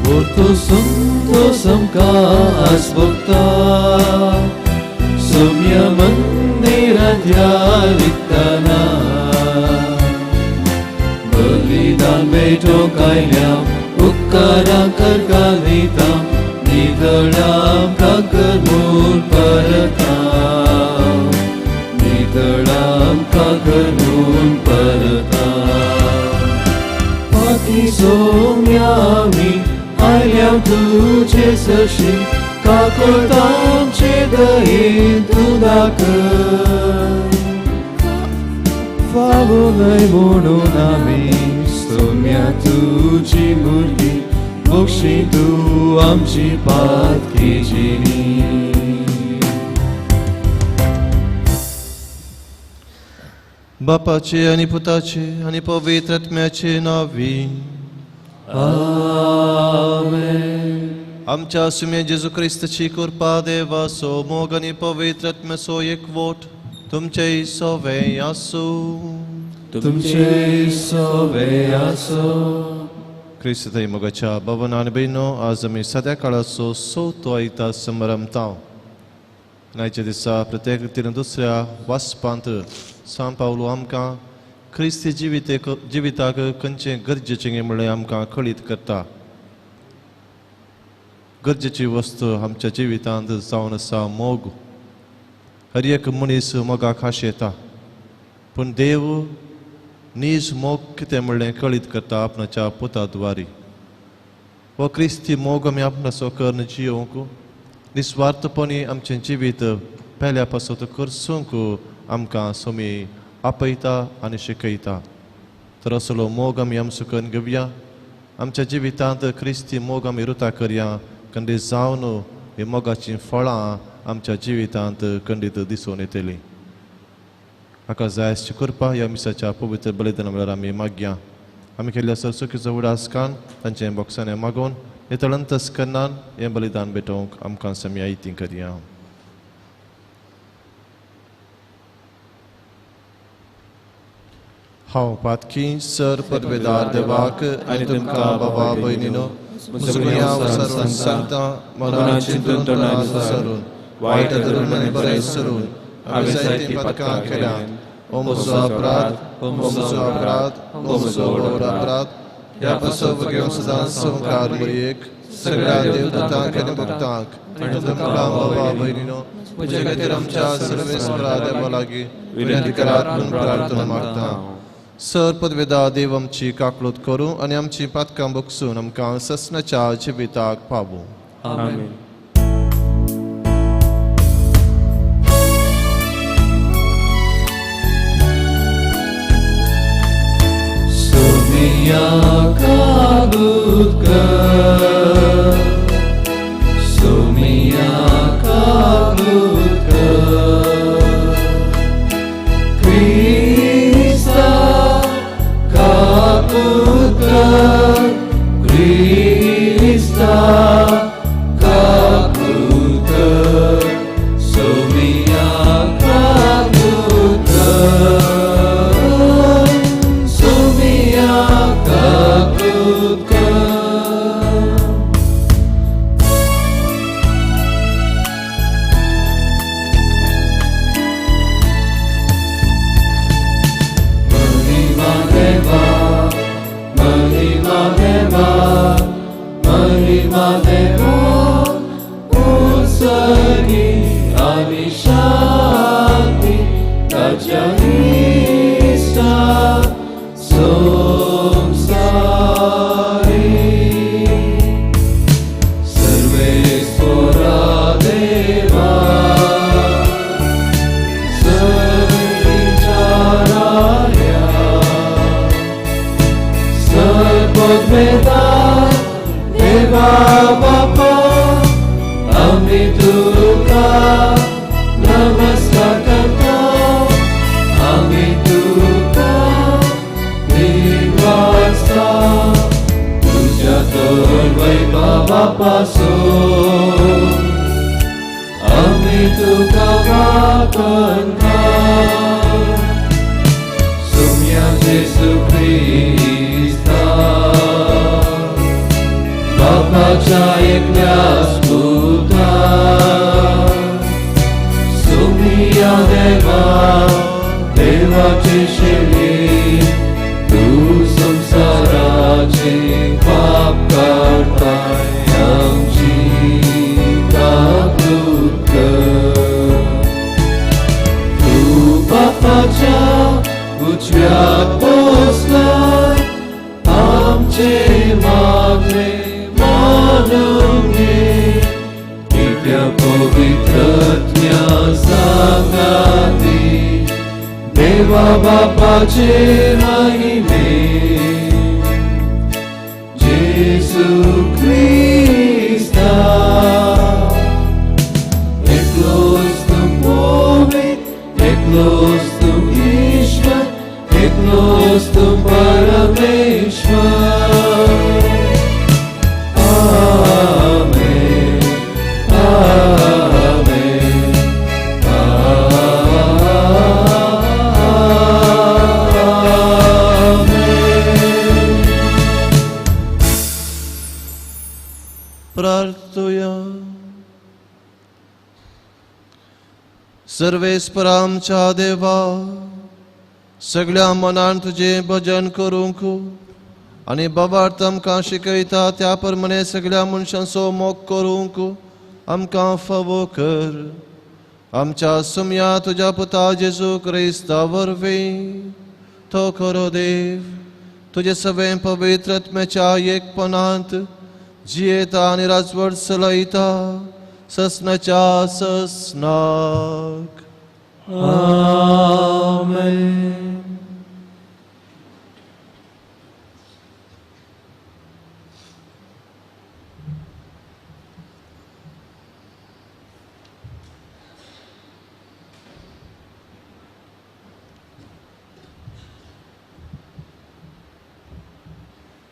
परतो संतोस आमकां आसभोगता सोम्या मंदिरांत ह्या रिगतना बलिदान भेटोवंक आयल्या उपकारां करका दिता नितळा आमकां कर म्हूण परता नितळा आमकां कर म्हूण परता पाकी सोम्या आमी आयल्या तुजे सरशी काकूट आमचे दयेन तूं दाखय फावो न्हय म्हणून आमी सोम्या तुजी भुरगीं बक्षी तूं आमची पातकी जिणी. बापाचे आनी पुताचे आनी पवित्र आत्म्याचे नांवी. आमेन. आमच्या सुम्या जेजू क्रिस्ताची कृपा देवाचो मोग आनी पवित्र आत्म्याचो एकवट तुमचेय सवें आसूं. तुमचेय सवें आसूं. क्रिस्त मोगाच्या भवन आनी भयणो, आज आमी सद्या काळाचो चवथो आयतार समारंभता. आयच्या दिसा प्रत्येक रितीन दुसऱ्या वाचपांत सांत पावलो आमकां क्रिस्ती जिविताक खंयचें गरजेचें म्हणलें आमकां कळीत करता. गरजेची वस्तू आमच्या जिवितांत जावन आसा मोग. हर एक मनीस मोगाक आशेता, पूण देव नीज मोग कितें म्हणलें कळीत करता आपणाच्या पुता द्वारी. हो क्रिस्ती मोग आमी आपणाचो करून जियोवंक निस्वार्थपणी आमचें जिवीत पेल्या पासत करसूंक आमकां सोमी आपयता आनी शिकयता. तर असलो मोग आमी आमचो करून घेवया. आमच्या जिवितांत क्रिस्ती मोग आमी रुता करया, खंडीत जावन ही मोगाचीं फळां आमच्या जिवितांत खंडीत दिसून येतलीं. हाका जाय आसची कृपा ह्या मिसाच्या पवित्र बलिदाना वेळार आमी मागया. आमी केल्ल्या सरसुकीचो उडास कान तांचें बोक्सांनी मागोवन नितळ अंतस्करणान हें बलिदान भेटोवंक आमकां समी आयती करया. हांव पातकी सर पदवेदार देवाक आनी तुमकां बाबा भयणीनो म्हजो गुन्यांव विसरून सांगता, मनान चिंतून तोंडान विसरून वायट धरून आनी बरें सरून हांवें जायतीं पातकां केल्यांत. हो म्हजो अपराध, हो म्हजो अपराध, हो म्हजो व्हड अपराध. ह्या पासत घेवन सदांच संवकार मरयेक सगळ्या देवदूतांक आनी भक्तांक आनी तुमकां बाबा भयणीनो म्हजे खातीर आमच्या सर्वेस्परा देवा लागीं विनंती करात म्हूण प्रार्थना मागता. सर पदवेदा देव आमची काकळूत करूं आनी आमची पातकां बगसून आमकां ससनाच्या जिविताक पावूं. आमेन. सोमिया काबूत कर, सोमिया काबूत कर, क्रिस्ता काबूत कर, क्रिस्ता काबूत कर, सोमिया काबूत कर, सोमिया काबूत कर. महिमा देवा, महिमा देवा, महिमा देवा, उत्सर्गी आनी शांती ताच्या इश्टा संवसारी. सर्वेस्परा देवा, सर्वीच्या राया, सर्वोद्वेदा देवा बापा, आमी तुका नमस्कार करता, आमी तुका दिवासता, तुज्या तर वैभवा पासून आमी तुका वाकणता. सोम्या जेजू क्रिस्ता, बाबा बापाच्या एकल्याच पुता सोमिया देवा देवाचे शेली तूं संवसाराचे पाप काडताय आमची काकूत कर. तूं बापाच्या उजव्याक बसलाय आमचे मागणे मानून घे कित्या पवित्रत्म्या सांगाती देवा बापाचे महिमे जेजू क्रिस्ता एकलोच तूं पवित्र एकलोच तूं ईश्वर एकलोच तूं परमेश्वर. आमेन आमेन आमेन. प्रार्थुया. सर्वेस्परा आमच्या देवा सगळ्या मनान तुजें भजन करूंक आनी बाबार्थ आमकां शिकयता त्या प्रमाणे सगळ्या मनशांचो मोग करूंक आमकां फावो कर. आमच्या सुमया तुज्या पुता जेजू क्रिस्ता वरवीं तो खरो देव तुजे सगळें पवित्रत्म्याच्या एकपणांत जियेता आनी राजवट चलयता ससनाच्या ससनाक. आमेन.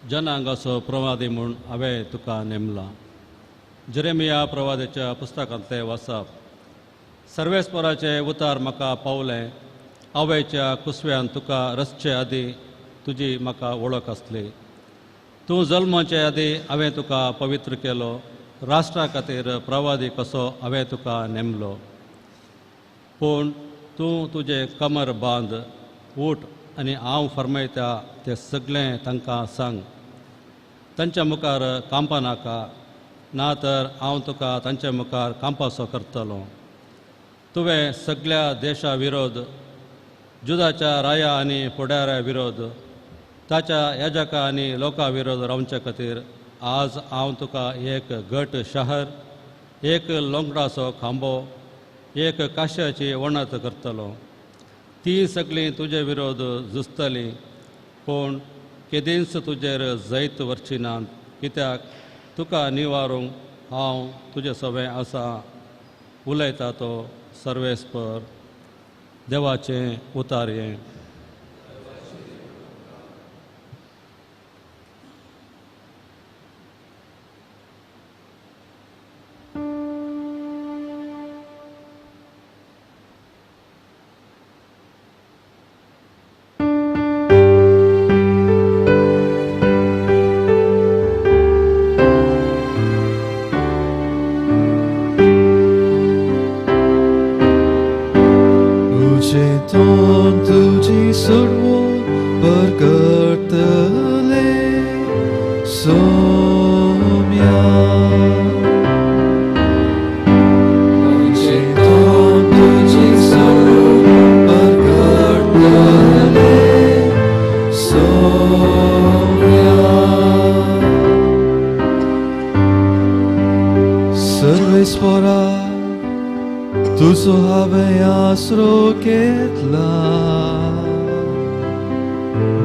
जनांगाचो प्रवादी म्हूण हांवें तुका नेमला. जेरेमिया प्रवादाच्या पुस्तकांतलें वाचप. सर्वेस्पराचें उतार म्हाका पावलें. आवयच्या कुसव्यान तुका रचचे आदीं तुजी म्हाका वळख आसली. तूं जल्माचे आदीं हांवें तुका पवित्र केलो. राष्ट्रा खातीर प्रवादी कसो हांवें तुका नेमलो. पूण तूं तुजें कमर बांद, उठ आनी हांव फर्मायता तें सगळें तांकां सांग. तांच्या मुखार कांपा नाका, ना तर हांव तुका तांच्या मुखार कांपासो करतलो. तुवें सगळ्या देशा विरोध, जुदाच्या राया आनी फुडाऱ्या विरोध, ताच्या याजका आनी लोकां विरोध रावचे खातीर आज हांव तुका एक घट शहर, एक लोंगडाचो खांबो, एक काश्याची वणत करतलो. ती सगळीं तुजे विरोध झुजतलीं, पूण केदींच तुजेर जैत व्हरची ना, कित्याक तुका निवारूंक हांव तुजे सवें आसा. उलयता तो सर्वेस्पर. देवाचें उतार हें. सर्वेस्परा तुजो हांवें आसरो घेतला.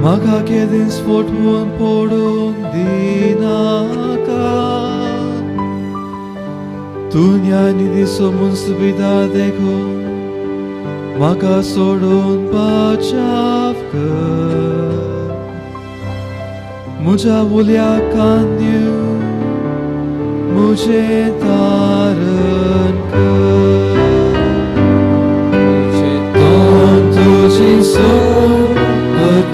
म्हाका केदींच फटवून पडूंक दिनाका. तूं न्यायनिधीचो मुंसबिदा देखून म्हाका सोडून बचाव कर. म्हज्या उल्याक कान दिवन म्हजें तारण कर. म्हजें तोंड तुजी सोड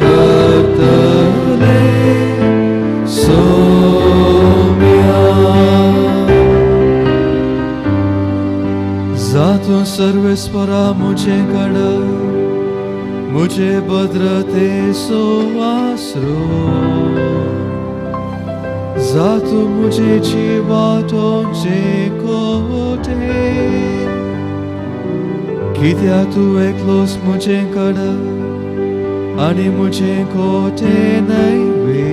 करतलें सोम्या. सर्वेस्परा मुझे कड मुझे भद्रतेचो आसरो जातू मुझे जिवातोचे कोटे कित्याक तूं एकलोच मुझे कड आनी मुझे कोटे न्हय वे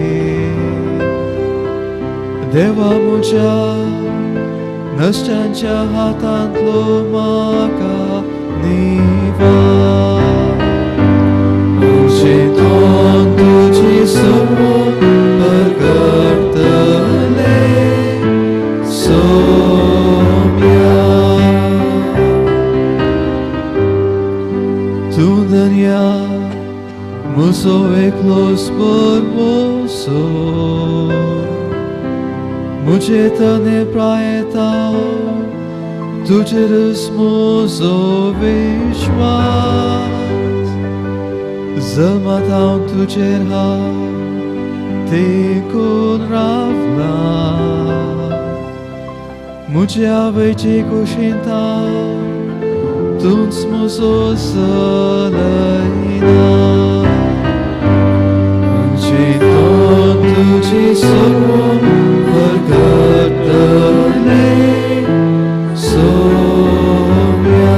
देवा मुझ्या नश्ट्यांच्या हातांतलो म्हाका निवार म्हजें तोंड तुजी समोर परगटतलें सोम्या तूं धनया म्हजो एकलोच भरवंसो मुझे तने प्रायता तुजेरच म्हजो विश्वास जल्मात हांव तुजेर हांव तेकून रावला मुझे आवयचे कुशींत हांव तूंच म्हजो चलयना म्हजें तोंड तुजे समोर परगटतलें सोम्या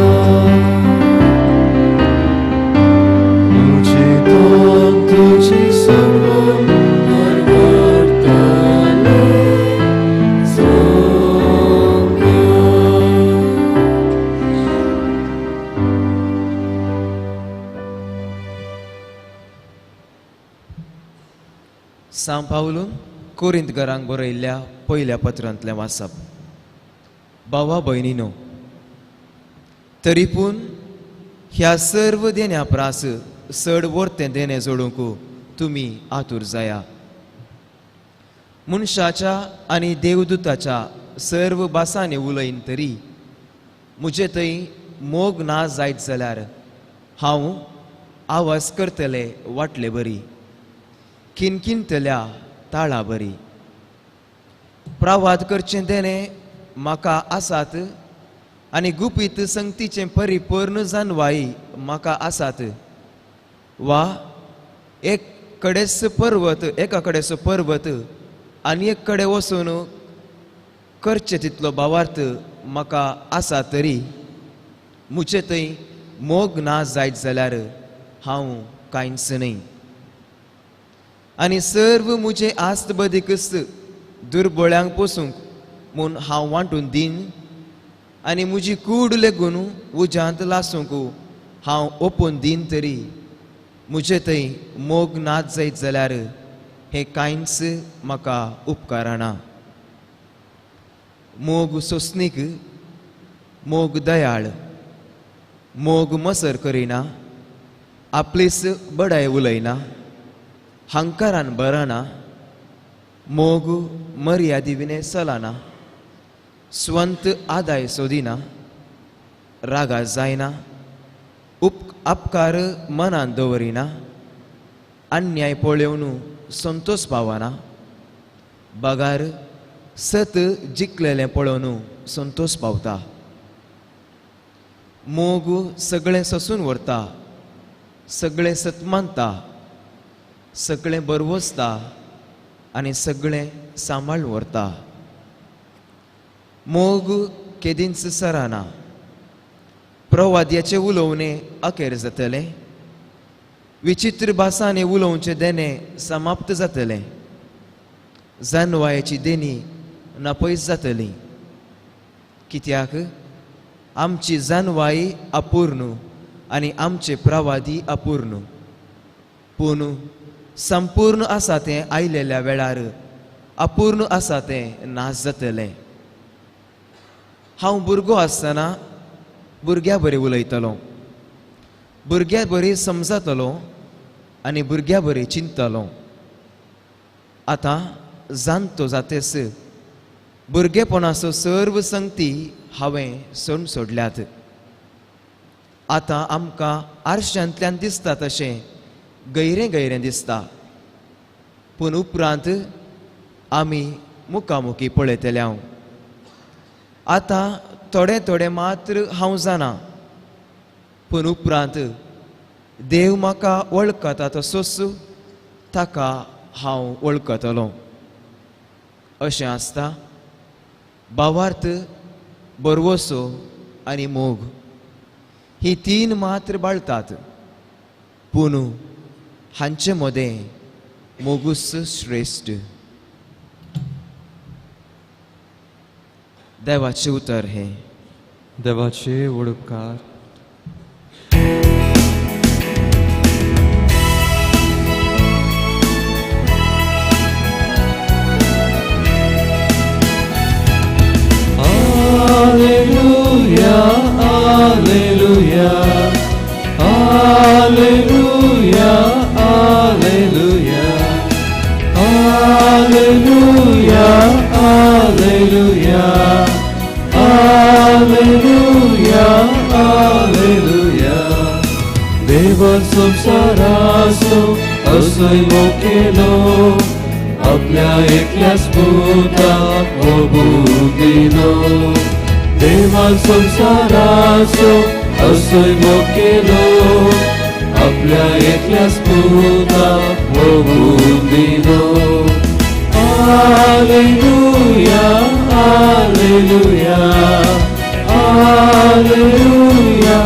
म्हजें तोंड तुजे समोर परगटतलें सोम्या. सांव पावलून कोरिंतघरांक बरयल्ल्या पयल्या पत्रांतलें वाचप. भावा भयणीनो, तरी पूण ह्या सर्व देण्या प्रास चड वर्तें देणें जोडूंक तुमी आतूर जाया. मनशाच्या आनी देवदूताच्या सर्व भासांनी उलयन तरी म्हजे थंय मोग ना जायत जाल्यार हांव आवाज करतले वाटले बरी, किनकिनतल्या ताळा बरी. प्रवाद करचें देणें म्हाका आसात आनी गुपीत संगतीचें परिपूर्ण जानवाई म्हाका आसात, वा एक कडेच पर्वत एका कडेचो पर्वत आनी एक कडेन वचून करचें तितलो भावार्थ म्हाका आसा तरी म्हजे थंय मोग ना जायत जाल्यार हांव कांयच न्हय. आनी सर्व म्हजें आस्त बदीकच दुर्बळ्यांक पोसूंक म्हूण हांव वांटून दीन आनी म्हजी कूड लेगून उज्यांत लासूंक हांव ओपून दीन तरी म्हजे थंय मोग नाच जायत जाल्यार हें कांयच म्हाका उपकारना. मोग सोंसणीक, मोग दयाळ, मोग मसर करिना, आपलीच बडाय उलयना, हंकारान बरना, मोग मर्यादी विणे चलना, स्वंत आदाय सोदिना, रागा जायना, अपकार मनान दवरिना, अन्याय पळोवन संतोष पावना, बगार सत जिखलेलें पळोवन संतोष पावता. मोग सगळें सोसून व्हरता, सगळें सत मानता, सगळें बरवसता आनी सगळें सांबाळ व्हरता. मोग केदींच सराना. प्रवाद्याचें उलोवणें अखेर जातलें, विचित्र भासांनी उलोवचें देणें समाप्त जातलें, जानवायेची देणी नापयस जातली. कित्याक आमची जानवाय अपूर्ण आनी आमचे प्रवादी अपूर्ण, पूण संपूर्ण आसा तें आयलेल्या वेळार अपूर्ण आसा तें नाश जातलें. हांव भुरगो आसतना भुरग्या बरी उलयतलो, भुरग्या बरी समजतलो आनी भुरग्या बरी चिंततलो. आतां जाणटो जातेस भुरगेपणाचो सर्व संगती हांवें सोडून सोडल्यात. आतां आमकां आरशांतल्यान दिसता तशें गैरें गैरें दिसता, पूण उपरांत आमी मुखामुखी पळयतले. हांव आतां थोडें थोडें मात्र हांव जाणा, पूण उपरांत देव म्हाका वळखता तसोच ताका हांव वळखतलो. अशें आसता भावार्थ, भरवसो आनी मोग ही तीन मात्र बाळतात, पूण हांचे मदें मोगूच श्रेश्ठ. देवाचें उतर हें. देवाचे उपकार. Alleluia, Alleluia, Alleluia, Alleluia, Alleluia, Alleluia, Alleluia, Alleluia. देवा संसाराचो असोय मोग केलो, आपल्या एकल्याच पुताक मोगूंक दिलो. देवा संसाराचो असोय मोग केलो, आपल्या एकल्याच पुताक मोगूंक दिलो. Alleluia, Alleluia, Alleluia,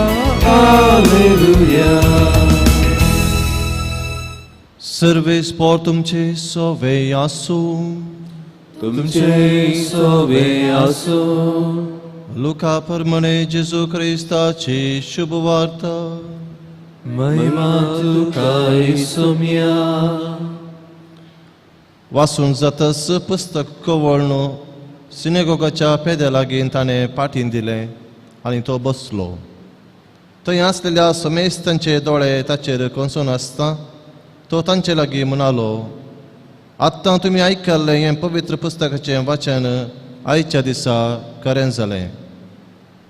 Alleluia. Sarves पोर तुमचे सोवे आसूं. तुमचे सोवे आसूं. लुका प्रमाणे जेजू क्रिस्ताची शुभ वार्ता. महिमा तुका सोम्या. वाचून जातच पुस्तक कवळ्ण सिनेगोगाच्या पेद्या लागीं ताणें पाटीन दिलें आनी तो बसलो. थंय आसलेल्या समेस्तांचे दोळे ताचेर कोसळून आसता तो तांचे लागीं म्हणालो, आत्तां तुमी आयकल्लें हें पवित्र पुस्तकाचें वाचन आयच्या दिसा खरें जालें.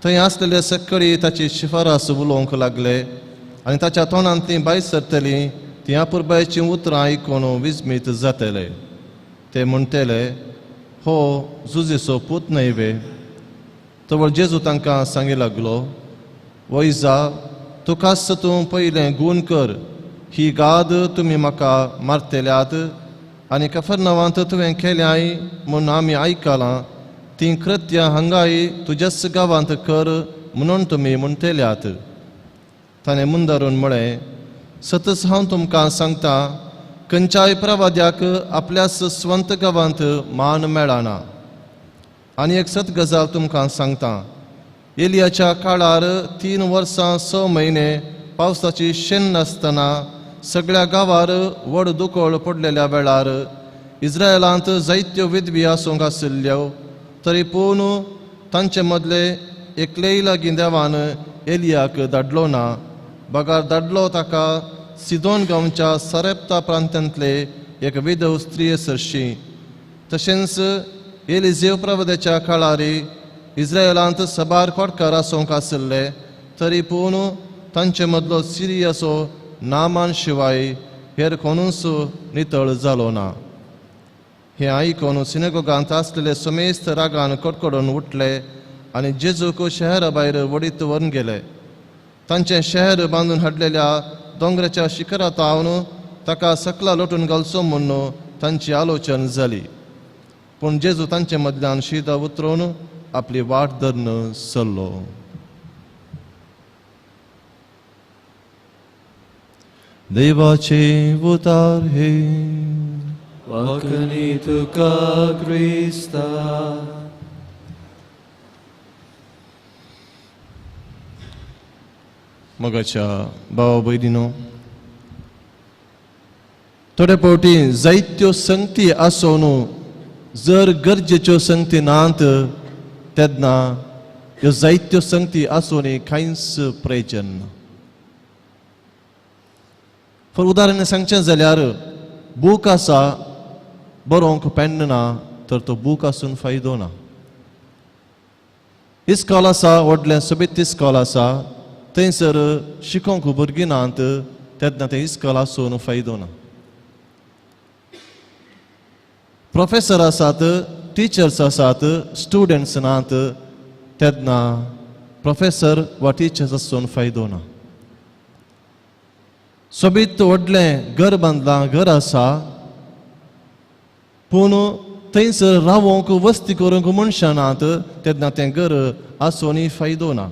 थंय आसलेले सक्कडी ताची शिफारस उलोवंक लागले आनी ताच्या तोंडांतलीं भायर सरतलीं तीं अपुरबायेचीं उतरां आयकून विस्मीत जातले. ते म्हणटले, हो जुजेचो पूत न्हय वे? तवळ जेजू तांकां सांगी लागलो, वैजा, तुकाच तूं पयलें गूण कर. ही गाद तुमी म्हाका मारतल्यात आनी कफरनवांत तुवें केल्याय म्हूण आमी आयकलां, तीं कृत्यां हांगाय तुज्याच गांवांत कर म्हणून तुमी म्हणटल्यात. ताणें मुंदारून म्हळें, सतच हांव तुमकां सांगता, खंयच्याय प्रवाद्याक आपल्याच स्वंत गांवांत मान मेळना. आनी एक सत गजाल तुमकां सांगता, एलियाच्या काळार 3 वर्सां 6 म्हयने पावसाची शेण नासतना सगळ्या गांवार व्हड दुकळ पडलेल्या वेळार इस्रायलांत जायत्यो विधवी आसूंक आशिल्ल्यो, तरी पूण तांचे मदले एकलेय लागीं देवान एलियाक धाडलो ना, बगार धाडलो ताका सिदोन गांवच्या सरेप्ता प्रांतांतले एक विधव स्त्रीये सरशी. तशेंच एलिजेव प्रवद्याच्या काळार इस्रायलांत सबार खोटकार आसूंक आशिल्ले, तरी पूण तांचे मदलो सिरियाचो नामान शिवाय हेर कोणूच नितळ जालो ना. हें आयकून सिनेगोगांत आसलेले समेस्त रागान कडकडून उठले आनी जेजूक शहरा भायर वडीत व्हरून गेले. तांचें शहर बांदून हाडलेल्या दोंगराच्या शिखरांत हांव ताका सकला लोटून घालचो म्हूण तांची आलोचन जाली. पूण जेजू तांचे मदल्यान शिदा उतरून आपली वाट धरून सरलो. देवाचे उतार हे. वाकणी तुका क्रिस्ता. मगाच्या भावा भयणीनो, थोडे फावटी जायत्यो संगती आसून जर गरजेच्यो संगती नात तेन्ना ह्यो जायत्यो संगती आसून कांयच प्रयोजन ना. फॉर उदाहरण सांगचें जाल्यार बूक आसा, बरोवंक पेन्न ना तर तो बूक आसून फायदो ना. इस्कॉल आसा, व्हडलें सोबीत इस्कॉल आसा, थंयसर शिकोवंक भुरगीं नात तेन्ना तें इस्कॉल आसून फायदो ना. प्रोफेसर आसात, टिचर्स आसात, स्टुडंट्स नात तेन्ना प्रोफेसर वा टिचर्स आसून फायदो ना. सोबीत व्हडलें घर बांदलां, घर आसा, पूण थंयसर रावोंक वस्ती करूंक मनशां नात, तेन्ना तें घर आसूनय फायदो ना.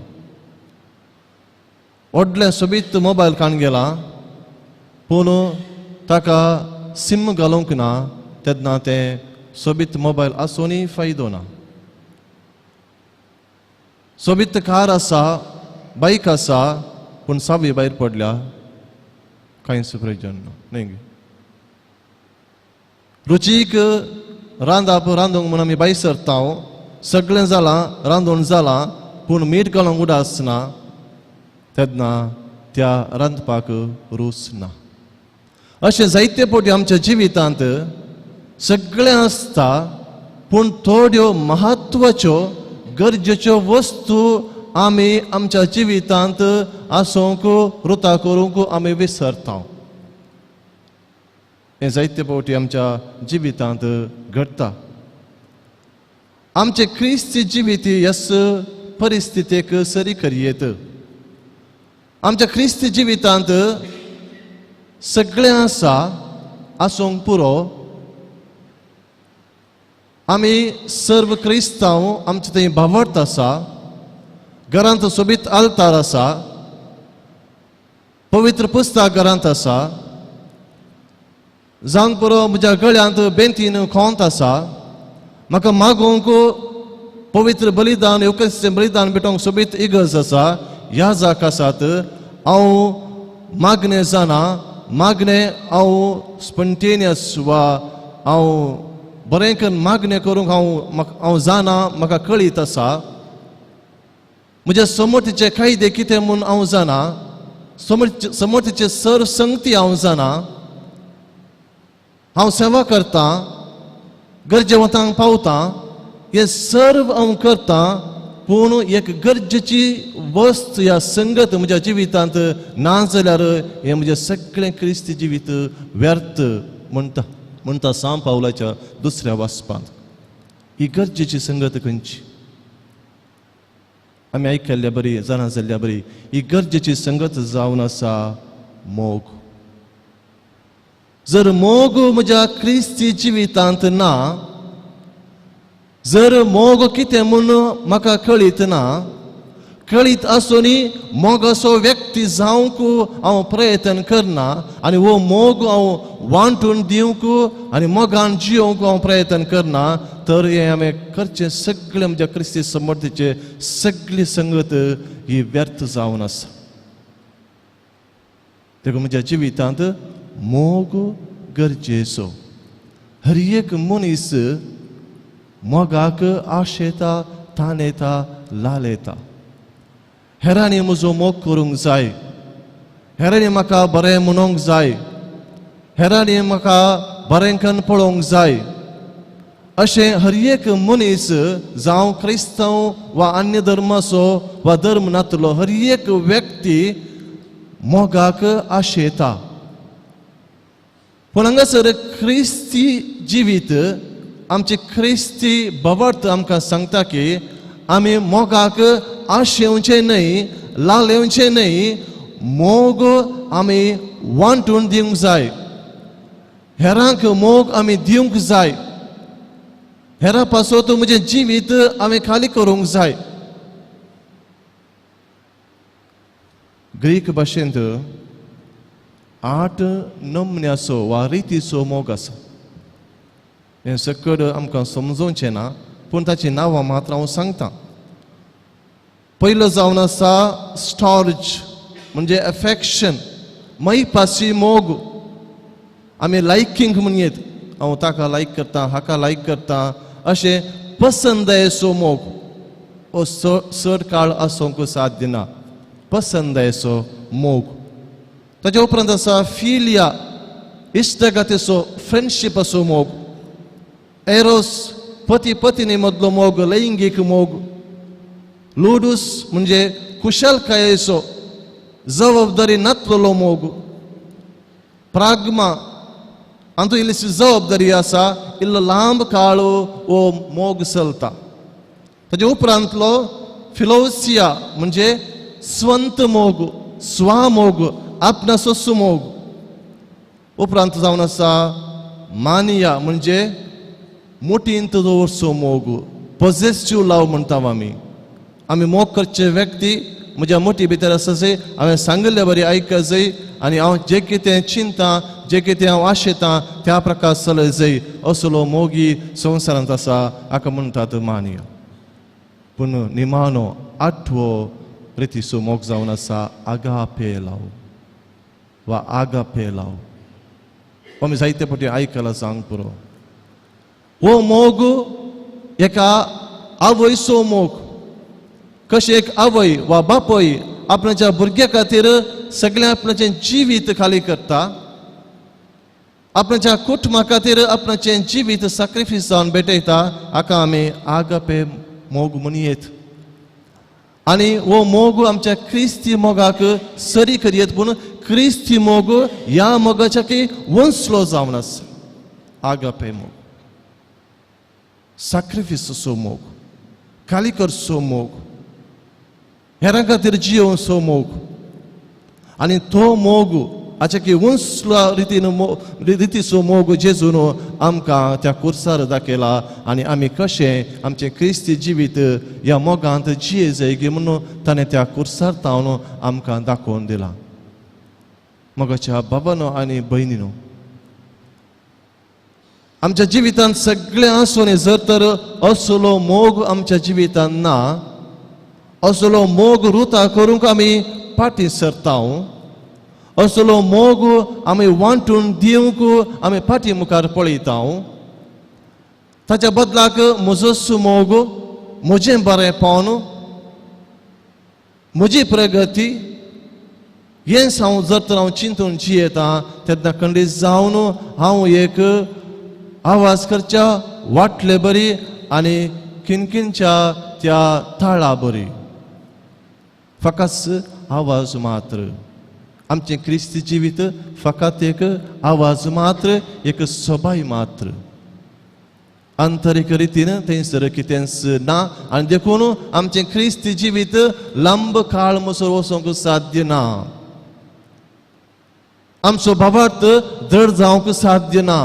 व्हडलें सोबीत मोबायल काण गेला, पूण ताका सिम घालूंक ना, तेन्ना तें सोबीत मोबायल आसूनय फायदो ना. सोबीत कार आसा, बायक आसा, पूण सावी भायर पडल्या, कांयच प्रयोजन ना. न्हय? रुचीक रांदप रांदूंक म्हूण आमी भायर सरता, सगळें जालां, रांदून जालां, पूण मीठ घालूंक उडास ना, तेन्ना त्या रांदपाक रूच ना. अशें जायते फावटी आमच्या जिवितांत सगळें आसता, पूण थोड्यो म्हत्वाच्यो गरजेच्यो वस्तू आमी आमच्या जिवितांत आसूंक रुता करूंक आमी विसरता. हें जायते फावटी आमच्या जिवितांत घडटा. आमचे क्रिस्ती जिवीत ह्याच परिस्थितीक सरी करयेत. आमच्या क्रिस्ती जिवितांत सगळें आसा, आसूंक पुरो. आमी सर्व क्रिस्तांव, आमचे थंय भावार्थ आसा, घरांत सोबीत आल्तार आसा, पवित्र पुस्तक घरांत आसा, जावंक पुरो म्हज्या गळ्यांत बेंतीन खोंत आसा, म्हाका मागूंक पवित्र बलिदान येवकरीस्तीचें बलिदान भेटोवंक सोबीत इगर्ज आसा, याजक आसात, हांव मागणें जाणा, मागणें हांव स्पंटेनियस वा हांव बरें करून मागणें करूंक हांव जाणा, म्हाका कळीत आसा, म्हज्या समर्थीचे कायदे कितें म्हूण हांव जाणा, समर्थीचे सर संगती हांव जाणा, हांव सेवा करतां, गरजेवंतांक पावतां, हें सर्व हांव करतां, पूण एक गरजेची वस्त ह्या संगत म्हज्या जिवितांत ना जाल्यार हें म्हजें सगळें क्रिस्ती जिवीत व्यर्थ म्हणटा म्हणटा सांव पावलाच्या दुसऱ्या वाचपांत. ही गरजेची संगत खंयची? आमी आयकल्ल्या बरी, जाणा जाल्ल्या बरी, ही गरजेची संगत जावन आसा मोग. जर मोग म्हज्या क्रिस्ती जिवितांत ना, जर मोग कितें म्हूण म्हाका कळीत ना, कळीत आसूनय मोगाचो व्यक्ती जावंक हांव प्रयत्न करना आनी हो मोग हांव वांटून दिवंक आनी मोगान जियोवंक हांव प्रयत्न करना, तर हें हांवें करचें सगळें म्हज्या क्रिस्ती समर्थीचें सगळी संगत ही व्यर्थ जावन आसा. देखून म्हज्या जिवितांत मोग गरजेचो. हर एक मनीस मोगाक आशेता, ताणेता, लालेता. हेरांनी म्हजो मोग करूंक जाय, हेरांनी म्हाका बरें म्हणूंक जाय, हेरांनी म्हाका बरें कन्न पळोवंक जाय, अशें हर एक मनीस जावं क्रिस्तांव वा अन्य धर्माचो वा धर्म नातलो, हर एक व्यक्ती मोगाक आशेता. पूण हांगासर क्रिस्ती जिवीत आमचे क्रिस्ती भावार्थ आमकां सांगता की आमी मोगाक आशेवचें न्हय, लालेवचें न्हय, मोग आमी वांटून दिवंक जाय, हेरांक मोग आमी दिवंक जाय, हेरा पासत म्हजें जिवीत हांवें खाली करूंक जाय. ग्रीक भाशेंत 8 नमन्याचो वा रितीचो मोग आसा. हें सकड आमकां समजोवचें ना, पूण ताचीं नांवां मात्र हांव सांगता. पयलो जावन आसा स्टॉर्ज, म्हणजे एफेक्शन, मैपासी मोग. आमी लायकींग म्हणयेत, हांव ताका लायक करता, हाका लायक करता, अशें पसंदायेचो मोग हो चड काळ आसूंक साथ दिना, पसंदायेचो मोग. ताच्या उपरांत आसा फिलिया, इश्टगातीचो फ्रेंडशिपाचो मोग. एरोस, पती पत्नी मदलो मोग, लैंगीक मोग. लुडूस म्हणजे कुशलकायेचो, जबाबदारी नातलेलो मोग. प्राग्मा, हातूंत इल्लीशी जबाबदारी आसा, इल्लो लांब काळ हो मोग चलता. ताजे उपरांतलो फिलोसिया म्हणजे स्वंत मोग, स्वामोग, आपणाचो मोग. उपरांत जावन आसा मानिया म्हणजे मुठींत दवरचो मोग, पॉझेसिव्ह लव म्हणटा आमी. आमी मोग करचे व्यक्ती म्हज्या मोठी भितर आसा जाय, हांवें सांगिल्ले बरी आयक जाय आनी हांव जें कितें चिंता जें कितें हांव आशेतां त्या प्रकार चलय जाय, असलो मोगी संवसारांत आसा, हाका म्हणटात मानिया. पूण निमाणो आठवो रितीचो मोग जावन आसा आगापे लाव वा आगापे लाव. आमी जायते फावटी आयकलां सांग पुरो. हो मोग एका आवयचो मोग. कशें एक आवय वा बापूय आपणाच्या भुरग्या खातीर सगळें आपणाचें जिवीत खाली करता, आपणाच्या कुटुंबा खातीर आपणाचें जिवीत सॅक्रिफायस जावन भेटयता, हाका आमी आगापे मोग म्हणयेत. आनी हो मोग आमच्या क्रिस्ती मोगाक सरी करयेत, पूण क्रिस्ती मोग ह्या मोगाच्या की वंसलो जावन आसा. आगापे मोग, सॅक्रिफायसचो मोग, खाली करचो मोग, हेरां खातीर जियोवचो मोग. आनी तो मोग हाच्या की उंचल्या रितीन रितीचो मोग जेजून आमकां त्या कुर्सार दाखयला. आनी आमी कशें आमचें क्रिस्ती जिवीत ह्या मोगांत जिये जाय की म्हणून ताणें त्या कुर्सार तावन आमकां दाखोवन दिला. मोगाच्या बाबानो आनी भयणीनो, आमच्या जिवितांत सगळें आसून जर तर असलो मोग आमच्या जिवितांत ना, असलो मोग रुता करूंक आमी फाटीं सरता, असलो मोग आमी वांटून दिवंक आमी फाटीं मुखार पळयता, ताच्या बदलाक म्हजो मोग, म्हजें बरें पावन, म्हजी प्रगती हेंच हांव जर तर हांव चिंतून जियेता तेन्ना खंडीत जावन हांव एक आवाज करच्या वाटले बरी आनी किनकिनच्या त्या ताळा बरी. फकत आवाज मात्र आमचें क्रिस्ती जिवीत फकत एक आवाज मात्र, एक सबाय मात्र, आंतरीक रितीन थंयसर कितेंच ना. आनी देखून आमचें क्रिस्ती जिवीत लांब काळ मसर वचोंक साध्य ना, आमचो भावार्थ दृढ जावंक साध्य ना,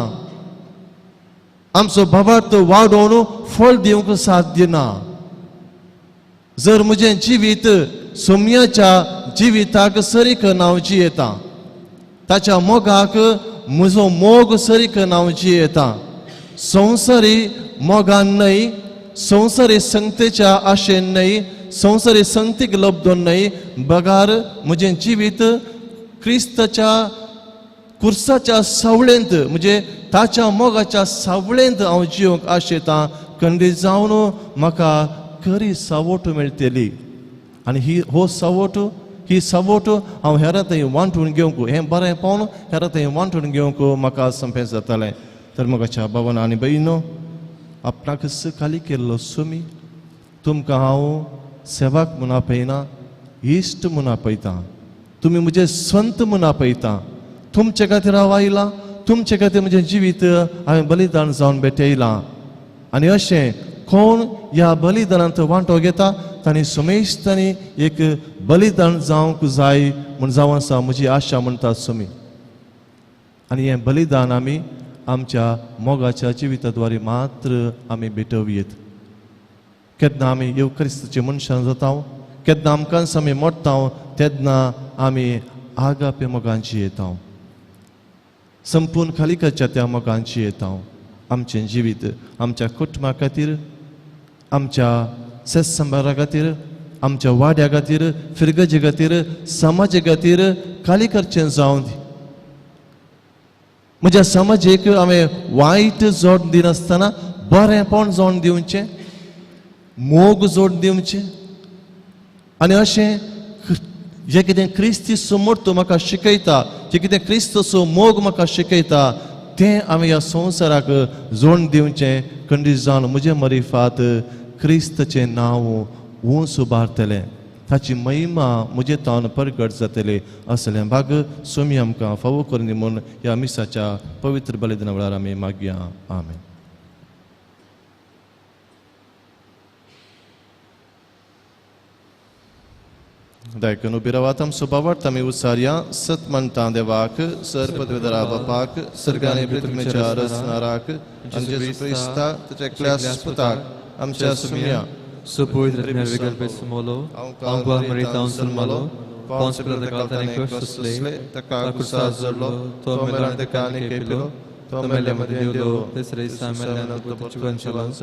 आमचो भावार्थ वाडोवन फळ दिवंक साध्य ना. जर म्हजें जिवीत सोम्याच्या जिविताक सरी करना जियेता, ताच्या मोगाक म्हजो मोग सरी करना जियेता, संवसारी मोगान न्हय, संवसारी संगतेच्या आशेन न्हय, संवसारी संगतीक लब्दोन न्हय, बगार म्हजें जिवीत क्रिस्ताच्या कुर्साच्या सावळेंत म्हणजे ताच्या मोगाच्या सावळेंत हांव जिवंक आशेतां, खंडीत जावन म्हाका खरी सावट मेळटली. आनी ही हो सावट, ही सावट हांव हेरां थंय वांटून घेवंक, हें बरें पावन हेरां थंय वांटून घेवंक म्हाका संपें जातालें. तर म्हज्या बाबान आनी भयणीनो, आपणाकच खाली केल्लो सुमी तुमकां हांव सेवाक म्हूण आपयना, इश्ट म्हूण आपयता, तुमी म्हजें संत म्हूण आपयता. तुमचे खातीर हांव आयलां, तुमचे खातीर म्हजें जिवीत हांवें बलिदान जावन भेटयलां. आनी अशें कोण ह्या बलिदानांत वांटो घेता तांणी समेस्तांनी एक बलिदान जावंक जाय म्हूण जावन आसा म्हजी आशा म्हणटा सुमी. आनी हें बलिदान आमी आमच्या मोगाच्या जिविता द्वारे मात्र आमी भेटोवयेत. केन्ना आमी येव क्रिस्ताचे मनशां जाता, केन्ना आमकां आमी मोडटा, तेन्ना आमी आगापे मोगांची येता, संपूर्ण खालिकाच्या त्या मोगांची येता. आमचें जिवीत आमच्या कुटुंबा खातीर, आमच्या सेसंबारा खातीर, आमच्या वाड्या खातीर, फिरगजे खातीर, समाजे खातीर खाली करचें जावन दी. म्हज्या समाजेक हांवें वायट जोड दिनासतना बरेंपण जोड दिवचें, मोग जोड दिवचें. आनी अशें जें कितें क्रिस्ती समर्थ म्हाका शिकयता, जें कितें क्रिस्तचो मोग म्हाका शिकयता, तें हांवें ह्या संवसाराक जोड दिवचें. खंडीत जावन म्हजें मरिफात क्रिस्तचें नांव उंच उबारतलें, ताची महिमा म्हजे तावन परगट जातली. असलें भाग सोमी आमकां फावो करून दी म्हूण ह्या मिसाच्या पवित्र बलिदाना वेळार आमी मागया. आमेन. दायकून उबी रावात आमचो बावट आमी उसारया सत म्हणटा देवाक सर पदवेदरा बापाक सर्गानी पृथ्वीच्या रचणाराक आनी जेजू क्रिस्ता ताच्या एकल्या पुताक आमच्या सुम्या सुपूत सुमोलो ताका कुर्सार जडलो तो मेलो ताका आनी खेपिलो तो मेल्ल्या मदीं देवलो जिवंत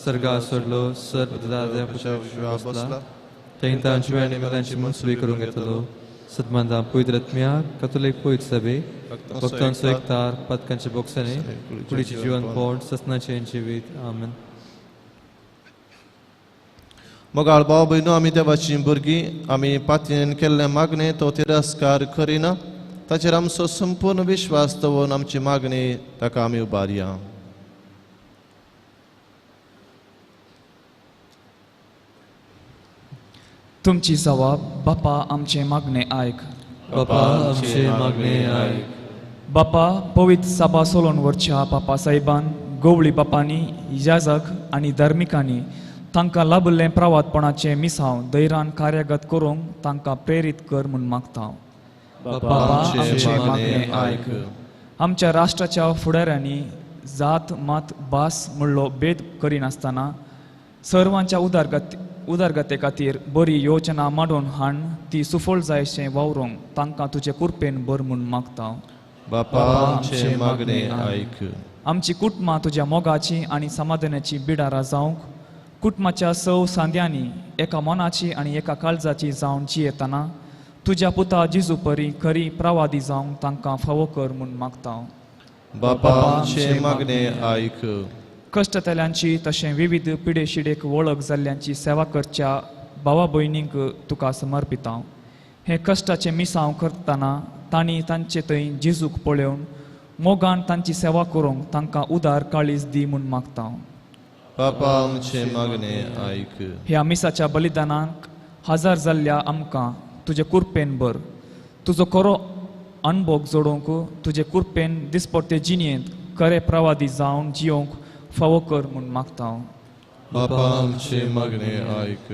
सर्गा सोडलो सर बसला तांची आनी मेल्यांची मनसुबी करूंक येतलो सतमानदा पवित्र आत्म्या कथोलीक पवित्र सभे भक्तांचो एकतार पातकांचे बोक्साने कुडीचे जीवन पोट ससनाचें जिवीत. आमेन. मोगाळ भाव भयणो आमी देवाचीं भुरगीं आमी पातयेन केल्लें मागणें तो तिरस्कार करिना ताचेर आमचो संपूर्ण विश्वास दवरून आमची मागणी ताका आमी उबारया. तुमची जवाब बापा आमचे मागणे आयक. बापा आमचे मागणे आयक. बापा पवित्र सभा सोलोन वरच्या बापा साहेबान गोवळी बापांनी याजक आनी धार्मिकांनी तांकां लाभिल्लें प्रवादपणाचें मिसांव धैर्यान कार्यगत करूंक तांकां प्रेरीत कर म्हूण मागता. बापा आमचे मागणे आयक. आमच्या राष्ट्राच्या फुडाऱ्यांनी जात मात भास म्हणलो भेद करिनासतना सर्वांच्या उदरगते खातीर बरी योजना मांडून हाण ती सुफळ जायशें वावरूंक तांकां तुजे कृपेन बर म्हूण मागता. बापा आमचे मागणे आयक. आमची कुटुंबां तुज्या मोगाची आनी समाधानाची बिडारां जावंक कुटुंबाच्या सव सांद्यांनी एका मनाची आनी एका काळजाची जावन जियेतना तुज्या पुता जिजू परी खरी प्रवादी जावंक तांकां फावो कर म्हूण मागता. बापा आमचे मागणे आयक. कश्टतल्यांची तशें विविध पिडेशिडेक वळख जाल्ल्यांची सेवा करच्या भावा भयणींक तुका समर्पिता. हें कश्टाचें मिसांव करतना तांणी तांचे थंय जेजूक पळोवन मोगान तांची सेवा करूंक तांकां उदार काळीज दी म्हूण मागता. बापा आमचे मागणे आयक. ह्या मिसाच्या बलिदानाक हजर जाल्ल्या आमकां तुजे कृपेन भर तुजो खरो अनभोग जोडूंक तुजे कृपेन दिसपट्टे जिणेंत खरे प्रवादी जावन जियोंक फावो कर म्हूण मागता. बापा आमचे मागणे आयक.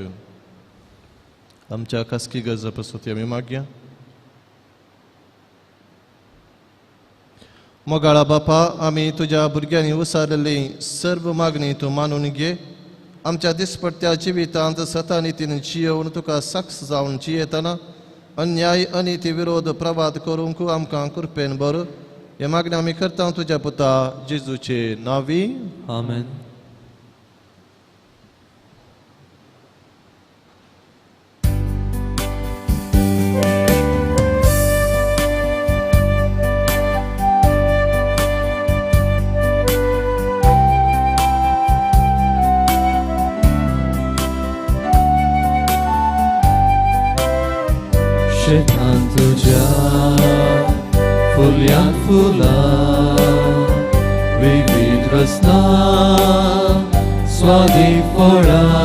आमच्या खासगी गरजा पसत आमी मागया. मोगाळा बापा आमी तुज्या भुरग्यांनी उसारलेली सर्व मागणी तूं मानून घे. आमच्या दिसपट्ट्या जिवितांत सतानितीन जियोवन तुका साक्ष जावन जियेतना अन्याय अनिती विरोध प्रवाद करूंक आमकां कृपेन बर. हे मागणें आमी करता तुज्या पुता जेजूचे नांवी. आमेन. शेतान तुज्या फुल्यान फुलां विविध रसना स्वादी फळां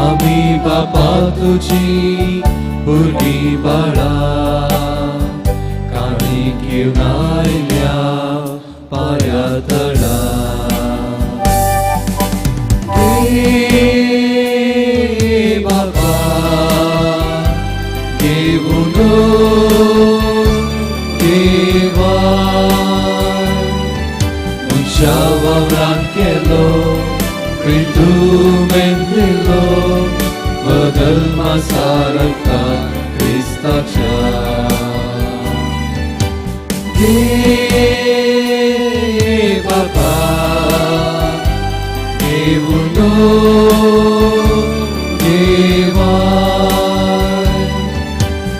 आमी बापा तुजी भुरगीं बाळां काणी घेवन आयल्या पांया तळा. घे बापा घेवन देवा मनशा वावरान केलो प्रितुमेन दिलो बदल मासारता क्रिस्ताच्या. घे बापा घेवन देवा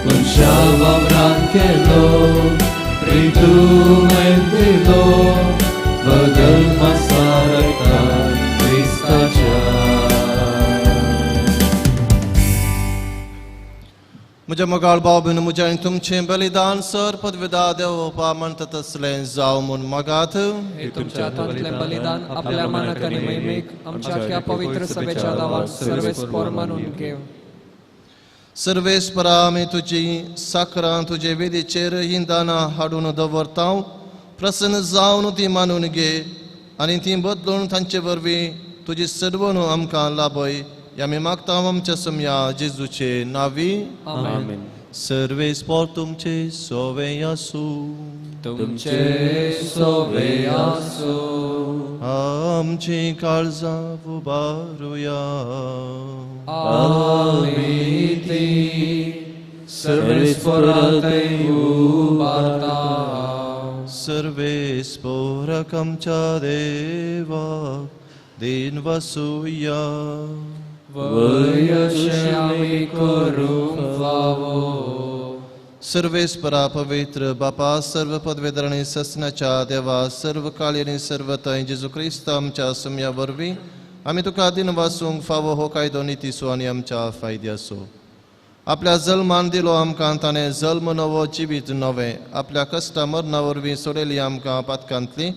मनशा वावरान केलो प्रितुमेन दिलो बदल मासारता क्रिस्ताच्या. म्हज्या मोगाळ भाव भयणीं म्हजें आनी तुमचें बलिदान सर पदवेदा देव बापा म्हणटा तसलें जावं म्हूण मागात. तुमच्या हातांतलें बलिदान आपल्या मानाक आनी महिमेक आमच्या ह्या पवित्र सभेच्या नांवान सर्वेस्पोर मानून घेव. सर्वेस्परा आमी तुजी साकरां तुजे वेदीचेर इंदानां हाडून दवरता. प्रसन्न जावन ती मानून घे आनी ती बदलून तांचे वरवीं तुजी सर्वणू आमकां लाभय. आमी मागता आमच्या सोम्या जेजूचे नावी. आमेन. सर्वेस्पोर तुमचे सोवे आसूं. तुमचे सोवे आसूं. आमची काळजां उबारुया. आमी ती सर्वेस्पोरांत उबारता. सर्वेस्पोराक आमच्या देवाक दिन वसुया. वय अशें आमी करूंक फावो. सर्वेस्परा पवित्र बापा, सर्व पदवेदर आनी ससनाच्या देवा, सर्व काळी आनी सर्व थंय जेजू क्रिस्त आमच्या सोम्या वरवीं आमी तुका दिन वासूंक फावो हो कायदो नितीचो आनी आमच्या फायद्याचो. आपल्या जल्मान दिलो आमकां ताणें जल्म नवो जिवीत नवें, आपल्या कश्टा मरणा वरवीं सोडयली आमकां पातकांतली,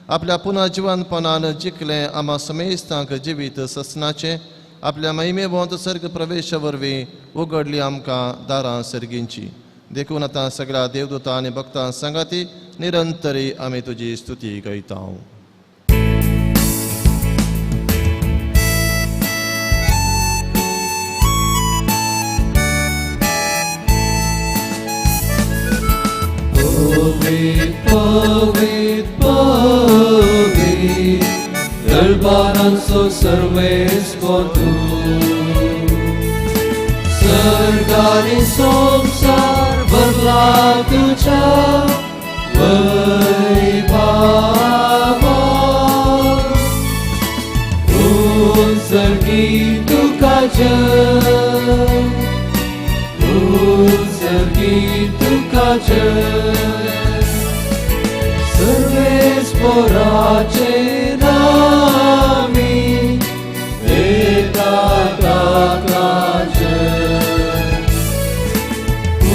आपल्या पुनर्जिवनपणान जिखलें आमा समेस्तांक जिवीत ससनाचें, आपल्या महिमेवंत सर्ग प्रवेशा वरवीं उगडली आमकां दारां सर्गींची. देखून आतां सगळ्या देवदूतां आनी भक्तां सांगाती निरंतरी आमी तुजी स्तुती गायता. पवीत पवीत पवीत दरबारांचो सर्वेस्पोर तूं, सर्गारी संवसार भरला तुज्या वैभावान. उत्सर्गी तुका जय, उत्सर्गी तुका जय, सर्वेस्पोराचे नामी येता ताका जय.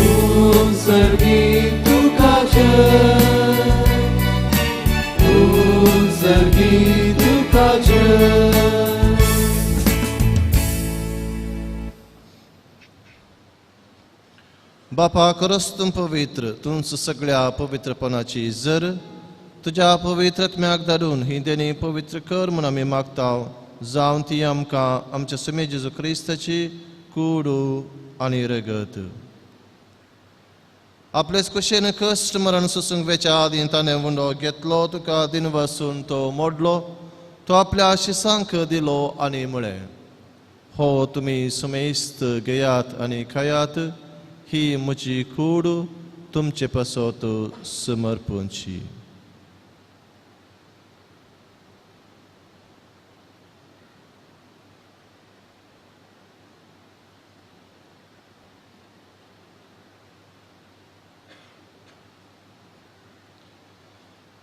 उत्सर्गी तुका जय, उत्सर्गी तुका जय. बापा खरोच तूं पवित्र, तूंच सगळ्या पवित्रपणाची जर तुज्या पवित्र आत्म्याक धाडून ही देणी पवित्र कर म्हूण आमी मागता, जावन ती आमकां आमच्या सुमे जेजू क्रिस्ताची कूड आनी रगत. आपलेच कुशेन कश्ट मरण सोसूंक वेच्या आदीं ताणें उंडो घेतलो, तुका दिन वसून तो मोडलो, तो आपल्या शिसांक दिलो आनी म्हळें, हो तुमी सुमेस्त घेयात आनी खायात, ही म्हजी कूड तुमचे पासत समर्पणची.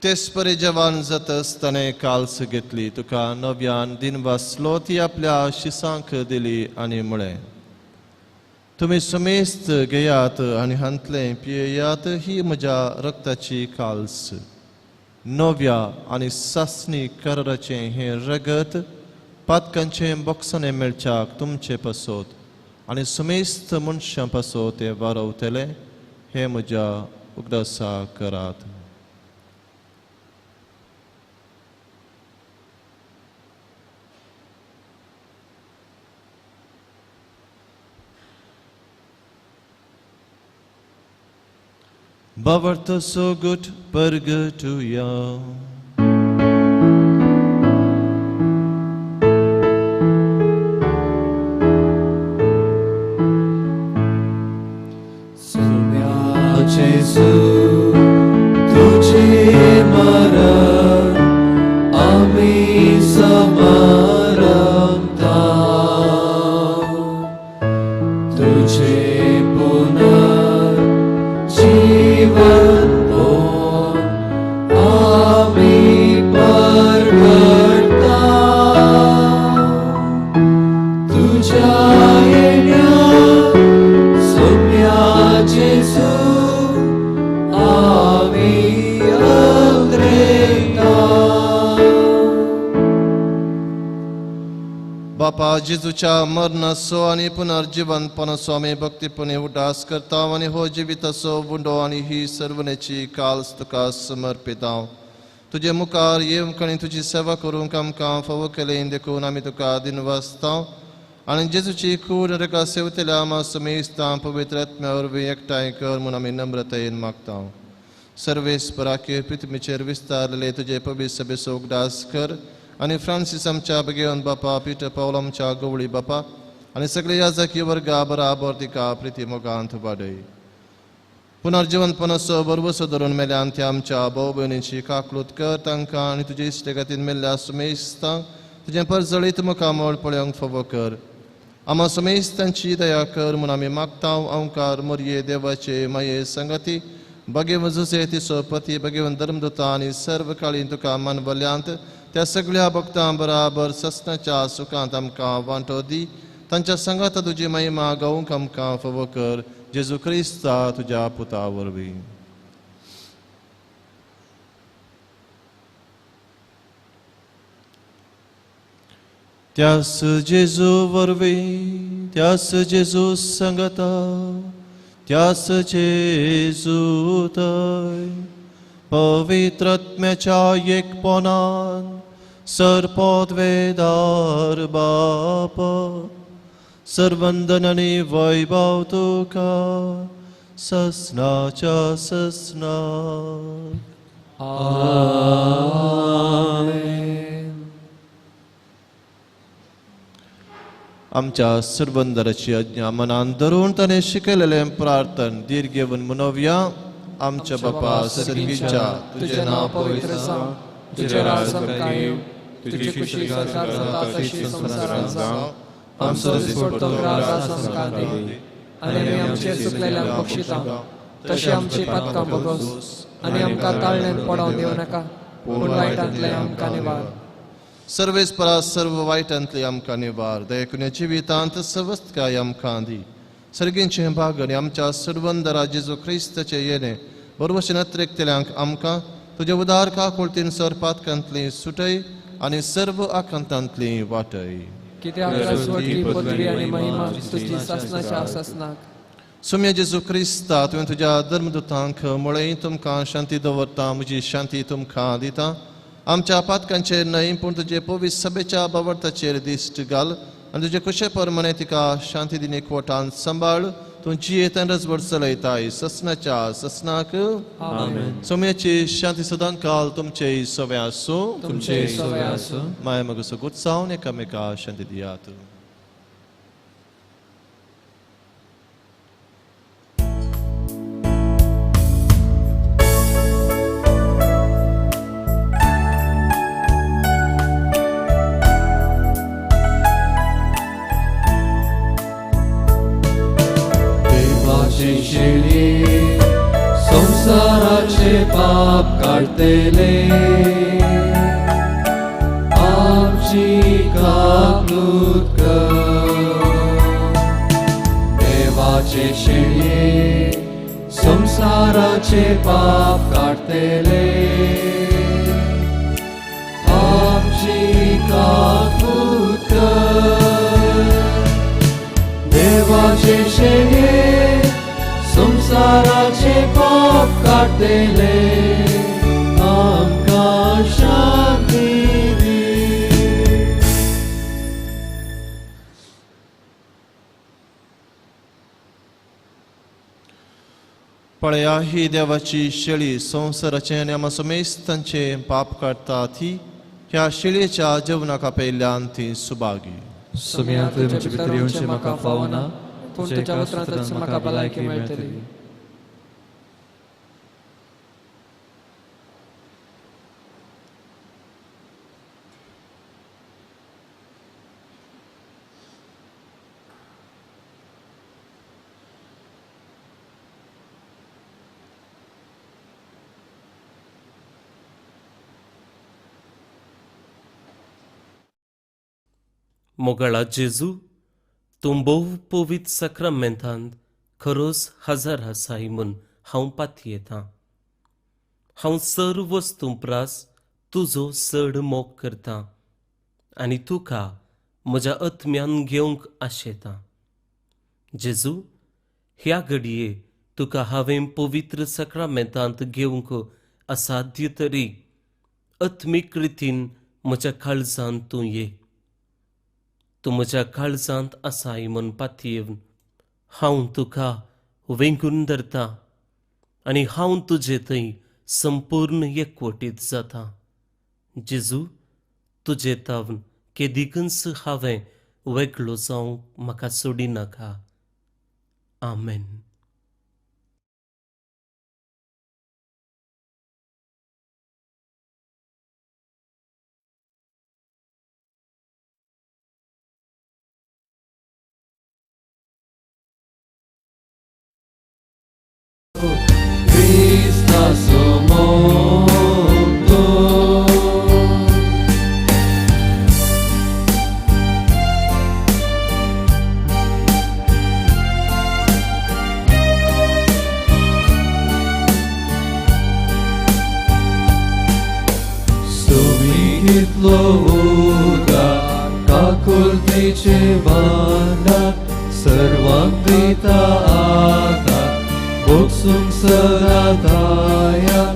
तेच परी जवान जातच ताणें काल्स घेतली, तुका नव्यान दिन वाचलो, ती आपल्या शिसांक दिली आनी म्हळें, तुमी समेस्त घेयात आनी हांतलें पियेयात, ही म्हज्या रक्ताची काल्स, नव्या आनी सासणी कराराचें हें रगत पातकांचें बोक्साणें मेळच्याक तुमचे पासत आनी समेस्त मनशां पासत तें वारवतलें, हें म्हज्या उगडासा करात. Bavarta sogut pergatuya. Sumya Jesu, tujhe maran, ami samaramta. Tujhe punar जीवन बोन आमी परगटता. तुझ्या येण्या सोम्या जेजू आमी अंद्रेता. बापा जेजूच्या मरणाचो आनी पुनर्जिवनपणाचो आमी भक्तीपणे उदास करता आनी हो जिविताचो उंडो आनी ही सर्वनेची काल्स तुका समर्पिता. तुजे मुखार येवंक आनी तुजी सेवा करूंक आमकां फावो केलें देखून आमी तुका दिनवासता. आनी जेजूची कूड नरका सेवतेल्या आमा समेस्तां पवित्र आत्म्या वरवीं एकठांय कर म्हूण आमी नम्रतायेन मागता. सर्वेस्पराके पृथ्वीचेर विस्तारलेले तुजे पवित्र सभेचो उगडास कर आनी फ्रांसीस आमच्या बगेवन बापा, पीटर पावल आमच्या गवळी बापा आनी सगळे याजकी वर्गा बराबर तिका प्रिती मोगांत वाडय. पुनर्जिवनपणाचो भरवसो धरून मेल्यान त्या आमच्या भाव भयणींची काकलूत कर. तांकां आनी तुजे इश्टे खातीर मेल्ल्या सुमेस्तांक तुजें परजळीत मुखामळ पळोवंक फावो कर. आमा समेस्तांची दया कर म्हूण आमी मागता. ओंकार मोरये देवाचे माये संगती भगेवन जुजे तिचो पती भगेवन धर्मदूता आनी सर्व काळीन तुका मानवल्यांत त्या सगळ्या भक्तां बराबर ससनाच्या सुखांत आमकां वांटो दी. तांच्या संगाता तुजी महिमा गावंक आमकां फावो कर. जेजू क्रिस्ता तुज्या पुता वरवीं. त्यास जेजू वरवीं, त्यास जेजू संगता, त्यास जेजू थंय पवित्र आत्म्याच्या एकपणान सर्पोद्वेदार बाप सर्वंदन आनी वैभव तुका ससनाच्या ससनाक. आमेन. आमच्या सर्वंदराची आज्ञा मनान धरून ताणें शिकयलेलें प्रार्थन धीर घेवन मनोवया. आमच्या बापा सर्गीच्या, तुजें नांव पवित्र जावं, तुजें राज आमकां येवं, तुजी खुशी स्वर्गात जाता तशी संवसारांत जावं. आमचो दिसपडतो ग्रास आमकां दी आनी आमी आमचे चुकलेल्यांक बक्षिता तशें आमची पातकां भोगोस आनी आमकां ताळण्यान पडोवन दिवं नाका, पूण वायटांतलें आमकां निवार. सर्वेस्परा सर्व वायटांतली आमकां निवार. दयकुन्या जिवितांत सवस्तकाय आमकां दी. सर्गींचे भाग आनी आमच्या सर्वंदरा जेजू क्रिस्ताचे येणे बरवशेन अत्रेकतल्यांक आमकां तुज्या उदार काकुळतीन सर पातकांतली सुटय आनी सर्व आकांतांतली वाटय. कित्याक राजवटी, पदवी आनी महिमा तुजी सासनाच्या सासनाक. सुम्या जेजू क्रिस्ता, तुवें तुज्या धर्मदूतांक म्हळें, तुमकां शांती दवरता, म्हजी शांती तुमकां दिता. आमच्या पातकांचेर न्हय पूण तुजे पवित्र सभेच्या बावडताचेर दिश्ट घाल आनी तुजे कुशे प्रमाणे तिका शांती दिनी एकवटान सांबाळ. तूं जियेत आनी रजवट चलयताय ससनाच्या ससनाक. आमेन. सोम्याची शांती सदां काल तुमचे सवे आसूं. तुमचे सवे आसूं. माया मगो सगूत जावन एकामेका शांती दियात. देवाचे शेळये संवसाराचे पाप काडटले, आमची काकलूत कर. देवाचे शेळये संवसाराचे पाप काडटले, आमची काकलूत कर. देवाचे शेळये संवसाराचे पाप काडटले, आमकां शांती दी. पळया ही देवाची शेळी संवसाराचें आनी आमा समेस्तांचें पाप काडटा ती. ह्या शेळयेच्या जेवणाक आपयल्ल्यान ती सुभागी. सुम्या तुवें म्हजे भितर येवचें म्हाका फावना, पूण तुज्या उतरांतच म्हाका भलायकी मेळटली. मोगाळा जेजू, तूं भोव पवित्र साक्रामेंतांत खरोच हजर आसाय म्हूण हांव पातयेतां. हांव सर्व वस्तूं प्रास तुजो चड मोग करतां आनी तुका म्हज्या आत्म्यान घेवंक आशेतां. जेजू, ह्या घडये तुका हांवें पवित्र साक्रामेंतांत घेवंक असाध्य तरी आत्मीक रितीन म्हज्या काळजांत तूं ये. तूं म्हज्या काळजांत आसाय म्हूण पातयेवन हांव तुका वेंगून धरता आनी हांव तुजे थंय संपूर्ण एकवटीत जाता. जेजू, तुजे तावन केदिकूच हांवें वेगळो जावंक म्हाका सोडिनाका. आमेन. Cristaso mundo. Sumihitlo uda काकुलतेचे भांडार सर्वांक दिता आदार भोगसूंक सदा तयार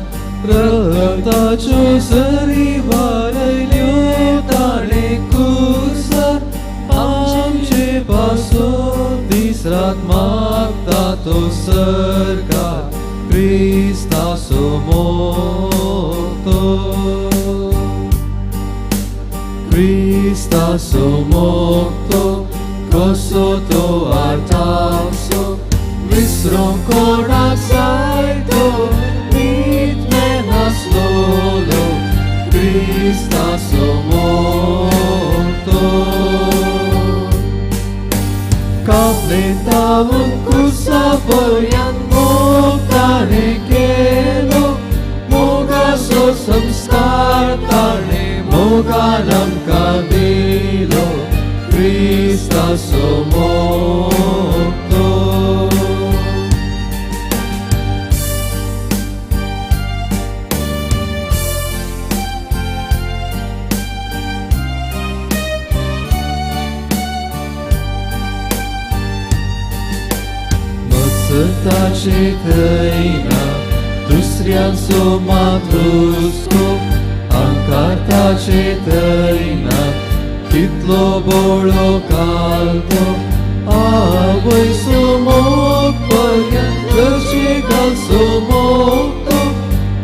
रक्ताच्यो सरी वारयल्यो ताणें कुसार आमचे पासून दीस रात मागता तो सरकार क्रिस्ताचो मोतो क्रिस्ताचो मोतो कसो तो आठासो विसरूंक कोणाक जाय तो नीत नासलोलो क्रिस्ताचो मोतो कापलेतावून कुसा पर्यंत मोग ताणें केलो मोगाचो संस्कार ताणें मोगान आमकां दिलो क्रिस्ताचो मोतो. मत्सताचे थंयना दुसऱ्यांचो मातृसो अहंकारताचे थंयना कितलो बोळो कालतो आवयसो मोग पर्यंत घरचे घालसो मोग तो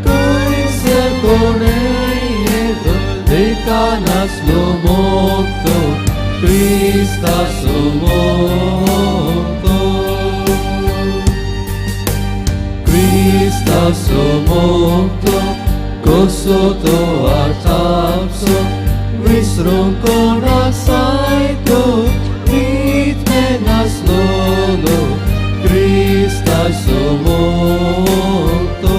खंयसर कोणेय येदो लेखा नासलो मोग तो क्रिस्ताचो मोग तो क्रिस्ताचो मोग तो कसो तो आठापसो विसरूंक कोणाक जाय तो नीत नासलोलो क्रिस्ताचो मोग तो.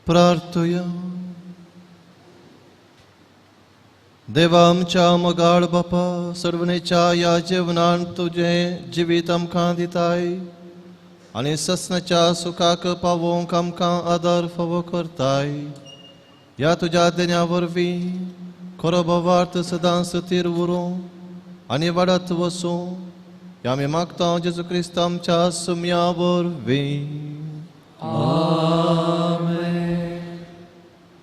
प्रार्थुया. देवा आमच्या मोगाळ बापा, सर्वनेच्या ह्या जेवणान तुजें जिवीत आमकां दिताय आनी ससनाच्या सुखाक पावोवंक आमकां आदार फावो करताय. ह्या तुज्या देण्या वरवीं खरो भावार्थ सदांच थीर उरूं आनी वाडत वसूं ह्या आमी मागता जेजू क्रिस्त आमच्या सुम्या वरवीं.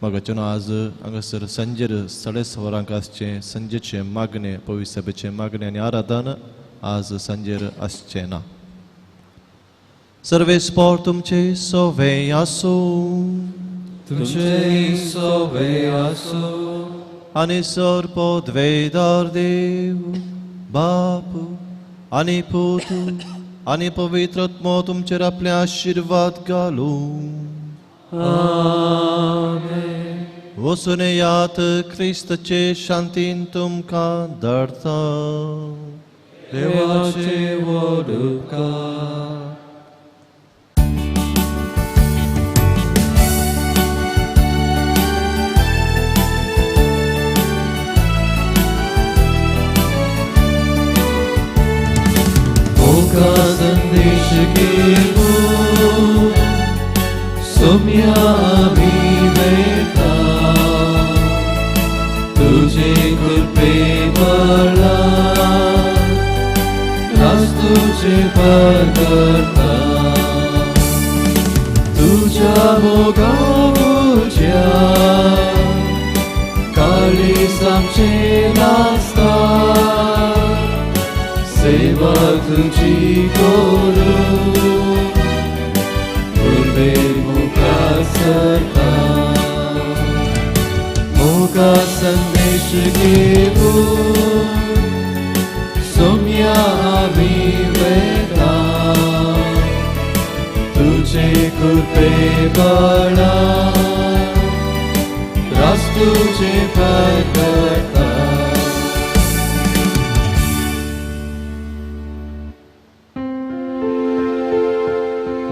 मागच्यान आज हांगासर सांजेर 6:30 वरांक आसचें सांजेचें मागणें पवित्र सभेचें मागणें आनी आराधन आज सांजेर आसचें ना. सर्वेस्पोर तुमचे सोवे आसूं तुमचे सोवे आसूं आनी सर पदवेदार देव बाप आनी पूत आनी पवित्र आत्मो तुमचेर आपले आशिर्वाद घालूं. आमेन. वचून येयात क्रिस्ताचे शांतीन तुमकां धाडटा. देवाचे व्हड उपकार. मोगा संदेश घेऊन सोम्या आमी वेता तुझे कृपे बळा रास तुझे परगता. मोगा उज्या काळीज आमचें नासता सेवा तुजी करूं उर्बेन मुखार सरता मोगा संदेश घेवन सोम्या आमी वता तुजे कृपे बळा रास तुजे भायर करता.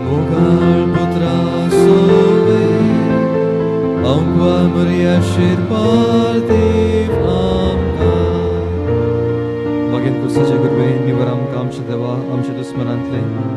मोगाळ पुत्रा सोवे अंकवा मरिया शिरपाल देव आमकां. मागीर कुसाचे कृपेन निवर आमकां आमच्या देवा आमच्या दुस्मनांतले